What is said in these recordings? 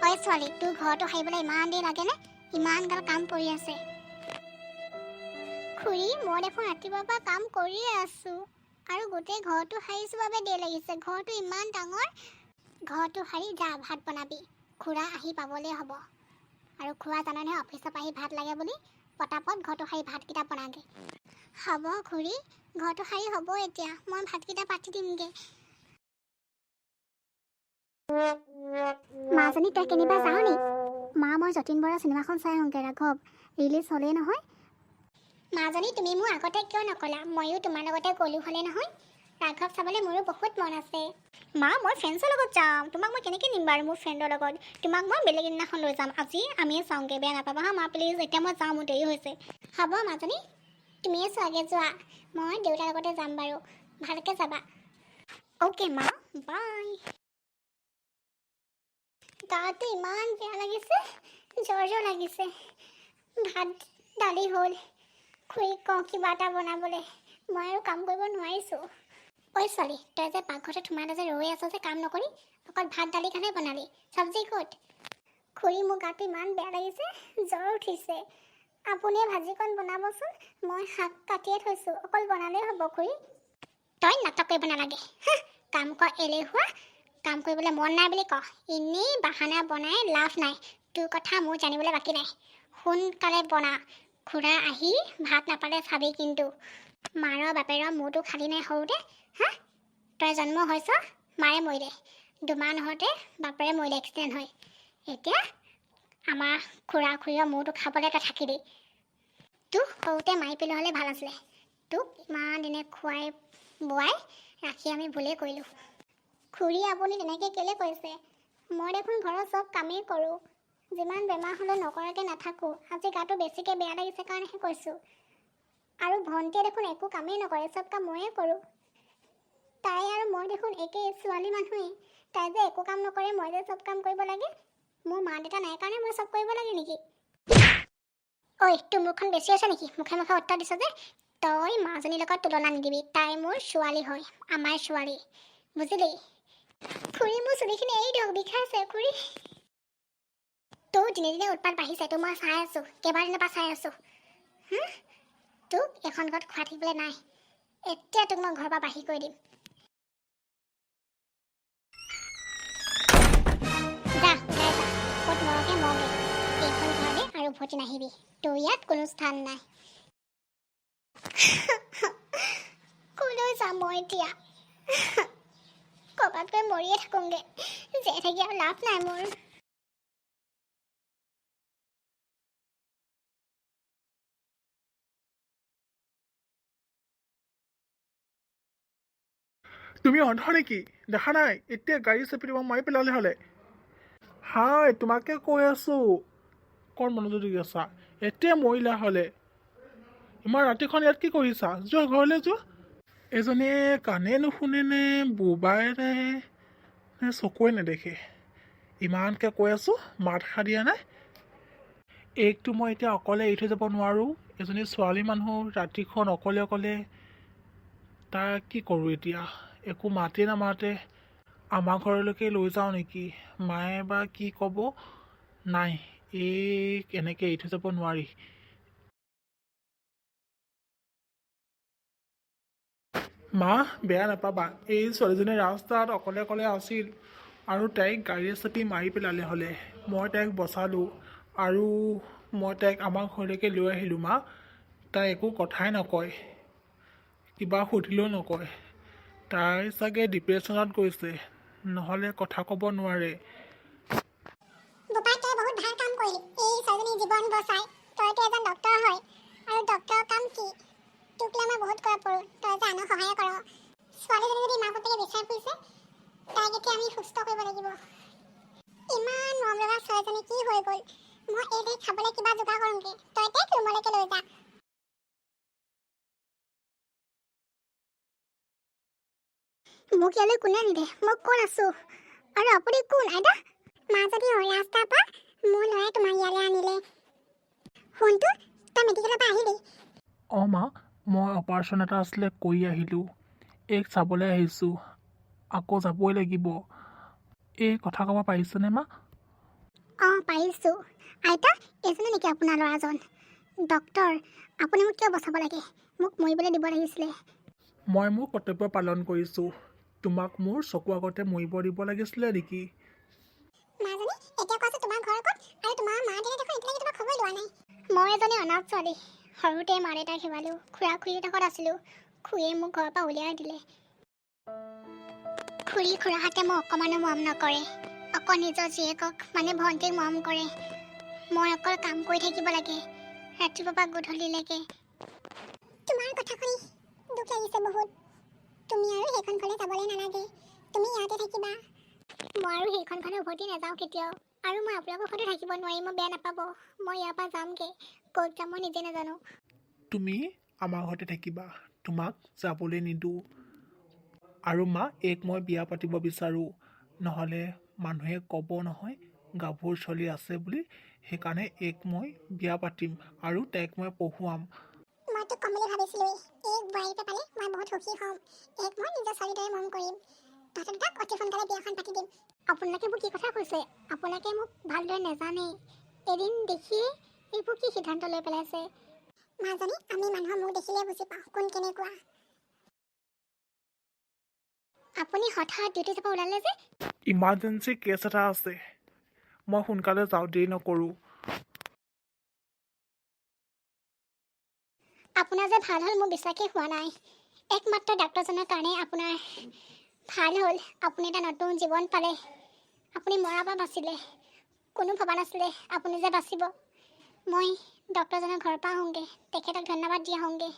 ঐ ছোৱালী, তোৰ ঘৰটো সাৰিবলৈ ইমান দেৰি লাগেনে? ইমান গাল কাম পৰি আছে। খুৰী, মই দেখোন ৰাতিপুৱাৰ পৰা কাম কৰিয়ে আছোঁ আৰু গোটেই ঘৰটো সাৰিছোঁ বাবে দেৰি লাগিছে। ঘৰটো ইমান ডাঙৰ। ঘৰটো সাৰি যা, ভাত বনাবি। খুৰা আহি পাবলেই হ'ব আৰু। খুৰা জানে নহয়, অফিচৰ পৰা আহি ভাত লাগে বুলি। পটাপট ঘৰটো সাৰি ভাতকেইটা বনাগে। হ'ব খুৰী, ঘৰটো সাৰি হ'ব। এতিয়া মই ভাতকেইটা পাতি দিমগৈ। মাজনী, তই কেনিবা যাৱ নি? মা, মই যতীন বৰা চিনেমাখন চাই আহোঁগৈ। ৰাঘৱ ৰিলিজ হ'লেই নহয়। মাজনী, তুমি মোক আগতে কিয় নক'লা? ময়ো তোমাৰ লগতে গ'লো হ'লে নহয়। ৰাঘৱ চাবলৈ মোৰো বহুত মন আছে। মা, মই ফ্ৰেণ্ডছৰ লগত যাম। তোমাক মই কেনেকৈ নিম বাৰু মোৰ ফ্ৰেণ্ডৰ লগত? তোমাক মই বেলেগ দিনাখন লৈ যাম। আজি আমিয়ে চাওঁগৈ। বেয়া নাপাবা হা মা, প্লিজ। এতিয়া মই যাওঁ, মোৰ দেৰি হৈছে। হ'ব মাজনী, তুমিয়ে চোৱাগৈ যোৱা। মই দেউতাৰ লগতে যাম বাৰু। ভালকৈ যাবা। অ'কে মা, বাই। গাটো ইমান বেয়া লাগিছে, জ্বৰ জ্বৰ লাগিছে। ভাত দালি হ'ল। খুৰীক কওঁ কিবা এটা বনাবলৈ। মই আৰু কাম কৰিব নোৱাৰিছোঁ। ঐ ছোৱালী, তই যে পাকঘৰটোত সোমাই যে ৰৈ আছ যে কাম নকৰি, অকল ভাত দালিখনহে বনালি, চব্জি ক'ত? খুৰী, মোৰ গাটো ইমান বেয়া লাগিছে, জ্বৰ উঠিছে। আপুনিয়ে ভাজিকণ বনাবচোন। মই শাক কাটিয়ে থৈছোঁ, অকল বনালেই হ'ব খুৰী। তই নাটক কৰিব নালাগে। হা, কাম কৰ। এলেহুৱা, কাম কৰিবলৈ মন নাই বুলি ক। এনেই বাহানা বনাই লাভ নাই। তোৰ কথা মোৰ জানিবলৈ বাকী নাই। সোনকালে বনা। খুৰা আহি ভাত নাপালে চাবি কিন্তু। মাৰৰ বাপেৰৰ মূৰটো খালি নাই সৰুতে? হা, তই জন্ম হৈছ, মাৰে মৰিলে। 2 মাহ নহওঁতে বাপেৰে মৰিলে এক্সিডেণ্ট হৈ। এতিয়া আমাৰ খুৰা খুৰীৰ মূৰটো খাবলৈ তই থাকিলি। তোক সৰুতে মাৰি পেলোৱা হ'লে ভাল আছিলে। তোক ইমান দিনে খুৱাই বোৱাই ৰাখি আমি ভুলেই কৰিলোঁ। খুৰী, আপুনি তেনেকৈ কেলৈ কৈছে? মই দেখোন ঘৰৰ চব কামেই কৰোঁ। যিমান বেমাৰ হ'লেও নকৰাকৈ নাথাকোঁ। আজি গাটো বেছিকৈ বেয়া লাগিছে কাৰণেহে কৈছোঁ। আৰু ভণ্টিয়ে দেখোন একো কামেই নকৰে, চব কাম ময়ে কৰোঁ। তাই আৰু মই দেখোন একেই, ছোৱালী মানুহেই। তাই যে একো কাম নকৰে, মই যে চব কাম কৰিব লাগে। মোৰ মা দেউতা নাই কাৰণে মই চব কৰিব লাগে নেকি? ঐ, তোৰ মুখখন বেছি আছে নেকি? মুখে মুখে উত্তৰ দিছ যে? তই মাজনীৰ লগত তুলনা নিদিবি। তাই মোৰ ছোৱালী হয়, আমাৰ ছোৱালী, বুজিলি? খুৰী, মোৰ চুলিখিনি এৰি দিয়ক, বিষাইছে খুৰী। তোৰ দিনে দিনে উৎপাত বাঢ়িছে। তোৰ মই চাই আছোঁ, কেইবাদিনৰ পৰা চাই আছোঁ। তোক এখন ঘৰত খুৱাই থাকিবলৈ নাই। এতিয়া তোক মই ঘৰৰ পৰা বাহিৰ কৰি দিম। যা, ওলাই যা। ক'ত মৰগে মৰগে। এইখন ঘৰলৈ আৰু উভতি নাহিবি। তোৰ ইয়াত কোনো স্থান নাই। ক'লৈ যাম মই এতিয়া? ক'ৰবাত গৈ মৰিয়ে থাকোঁগৈ। জীয়াই থাকি আৰু লাভ নাই মোৰ। তুমি অন্ধ নেকি? দেখা নাই? এতিয়া গাড়ী চেপি তোমাক মাৰি পেলালে হ'লে। হাই, তোমাকে কৈ আছোঁ। ক'ত মনোযোগ দি আছা? এতিয়া মৰিলা হ'লে। ইমান ৰাতিখন ইয়াত কি কৰিছা? যোৱা, ঘৰলৈ যোৱা। এজনীয়ে কাণে নুশুনে নে বোবাই নে নে চকুৱে নেদেখে? ইমানকৈ কৈ আছোঁ, মাত এষাৰ দিয়া নাই। এইকতো মই এতিয়া অকলে এৰি থৈ যাব নোৱাৰোঁ। এজনী ছোৱালী মানুহ, ৰাতিখন অকলে অকলে। তাক কি কৰোঁ এতিয়া? একো মাতেই নামাতে। আমাৰ ঘৰলৈকে লৈ যাওঁ নেকি? মায়ে বা কি ক'ব? নাই, এইক এনেকৈ এৰি থৈ যাব নোৱাৰি। মা, বেয়া নাপাবা। এই ছোৱালীজনী ৰাস্তাত অকলে অকলে আছিল আৰু তাইক গাড়ীয়ে চেপি মাৰি পেলালে হ'লে। মই তাইক বচালোঁ আৰু মই তাইক আমাৰ ঘৰলৈকে লৈ আহিলোঁ। মা, তাই একো কথাই নকয়, কিবা সুধিলেও নকয়। তাই চাগে ডিপ্ৰেশ্যনত গৈছে, নহ'লে কথা ক'ব নোৱাৰে। বোপাই, তই বহুত ভাল কাম কৰিলি এই ছোৱালীজনীৰ জীৱন বচাই। তইতো এজন ডক্তৰ হয় আৰু ডক্তৰৰ কাম কি? তোক লৈ মই বহুত গৌৰৱ কৰোঁ, তই যে আনক সহায় কৰ। ছোৱালীজনী যদি মাক বাপেকে বিচাৰি ফুৰিছে, তাইক এতিয়া আমি সুস্থ কৰিব লাগিব। ইমান মৰম লগা ছোৱালীজনী কি হৈ গ'ল? মই এই তাইক খাবলৈ কিবা যোগাৰ কৰোঁগৈ। তই তাইক ৰুমলৈকে লৈ যা। মোক ইয়ালৈ কোনে আনিলে? মই ক'ত আছোঁ আৰু আপুনি কোন আইতা? মাজনী, ৰাস্তাৰ পৰা মোৰ ল'ৰাই তোমাক ইয়ালৈ আনিলে। সোণটো, তই মেডিকেলৰ পৰা আহিলি? অঁ মা, মই অপাৰেশ্যন এটা আছিলে, কৰি আহিলোঁ। এইক চাবলৈ আহিছোঁ, আকৌ যাবই লাগিব। এই কথা ক'ব পাৰিছেনে মা? অঁ, পাৰিছোঁ। আইতা, এইজনে নেকি আপোনাৰ ল'ৰাজন? ডক্তৰ, আপুনি মোক কিয় বচাব লাগে? মোক মৰিবলৈ দিব লাগিছিলে। মই মোৰ কৰ্তব্য পালন কৰিছোঁ। তোমাক মোৰ চকু আগতে মৰিব দিব লাগিছিলে নেকি? মাজনী, এতিয়া কোৱাচোন, তোমাৰ ঘৰ ক'ত? আৰু তোমাৰ মা দেউতাই দেখোন এতিয়ালৈকে তোমাৰ খবৰ লোৱা নাই। মই এজনী অনাথ ছোৱালী। সৰুতে মা দেউতাক হেৰুৱালোঁ। খুৰা খুৰীহঁতৰ ঘৰত আছিলোঁ। খুৰীয়ে মোক ঘৰৰ পৰা উলিয়াই দিলে। খুৰী খুৰাহঁতে মোক অকণমানো মৰম নকৰে। অকল নিজৰ জীয়েকক, মানে ভণ্টিক মৰম কৰে। মই অকল কাম কৰি থাকিব লাগে ৰাতিপুৱাৰ পৰা গধূলিলৈকে। তোমাৰ কথা শুনি দুখ লাগিছে বহুত। তুমি আৰু সেইখন ঘৰলৈ যাবলৈ নালাগে। তুমি ইয়াতে থাকিবা। মই আৰু সেইখন ঘৰলৈ উভতি নাযাওঁ কেতিয়াও। আৰু মই আপোনালোকৰ ঘৰতো থাকিব নোৱাৰিম। মই বেয়া নাপাব, মই ইয়াৰ পৰা যামগৈ। ক'ত যাম মই নিজে নাজানো। তুমি আমাৰ ঘৰতে থাকিবা। তোমাক যাবলৈ নিদিওঁ। আৰু মা, এইক মই বিয়া পাতিব বিচাৰোঁ। নহ'লে মানুহে ক'ব নহয় গাভৰু ছোৱালী আছে বুলি। সেইকাৰণে এইক মই বিয়া পাতিম আৰু তাইক মই পঢ়ুৱাম। মই তোক ক'ম বুলি ভাবিছিলোঁৱেই। এইক বোৱাৰীৰূপে পালে মই বহুত সুখী হ'ম। এইক মই নিজৰ ছোৱালীৰ দৰে মৰম কৰিম। তহঁতৰ দুটাক অতি সোনকালে বিয়াখন পাতি দিম। আপোনালোকে মোক কি কথা কৈছে? আপোনালোকে মোক ভালদৰে নাজানেই। এদিন দেখিয়ে এইবোৰ কি সিদ্ধান্ত লৈ পেলাইছে? মাজনী, আমি মানুহৰ মুখ দেখিলে বুজি পাওঁ কোন কেনেকুৱা। আপুনি হঠাৎ ডিউটি যাব ওলালে যে? ইমাৰ্জেঞ্চি কেছ এটা আছে। মই সোনকালে যাওঁ, দেৰি নকৰোঁ। আপোনাৰ যে ভাল হ'ল, মোৰ বিশ্বাসেই হোৱা নাই। একমাত্ৰ ডাক্তৰজনৰ কাৰণে আপোনাৰ ভাল হ'ল। আপুনি এটা নতুন জীৱন পালে। আপুনি মৰাৰ পৰা বাচিলে। কোনো ভবা নাছিলে আপুনি যে বাচিব। মই ডক্তৰজনৰ ঘৰৰ পৰা আহোঁগৈ, তেখেতক ধন্যবাদ দি আহোঁগৈ।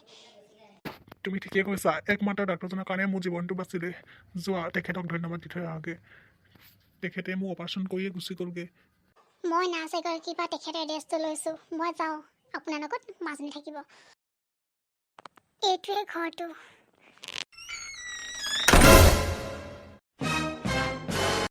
তুমি ঠিকেই কৈছা। একমাত্ৰ ডাক্তৰজনৰ কাৰণে মোৰ জীৱনটো বাচিলে। যোৱা, তেখেতক ধন্যবাদ দি থৈ আহাগৈ। তেখেতে মোক অপাৰেশ্যন কৰিয়ে গুচি গ'লগৈ। মই নাৰ্ছ এগৰাকীৰ পৰা তেখেতৰ এড্ৰেছটো লৈছোঁ। মই যাওঁ, আপোনাৰ লগত মাজনী থাকিব। এইটোৱে ঘৰটো।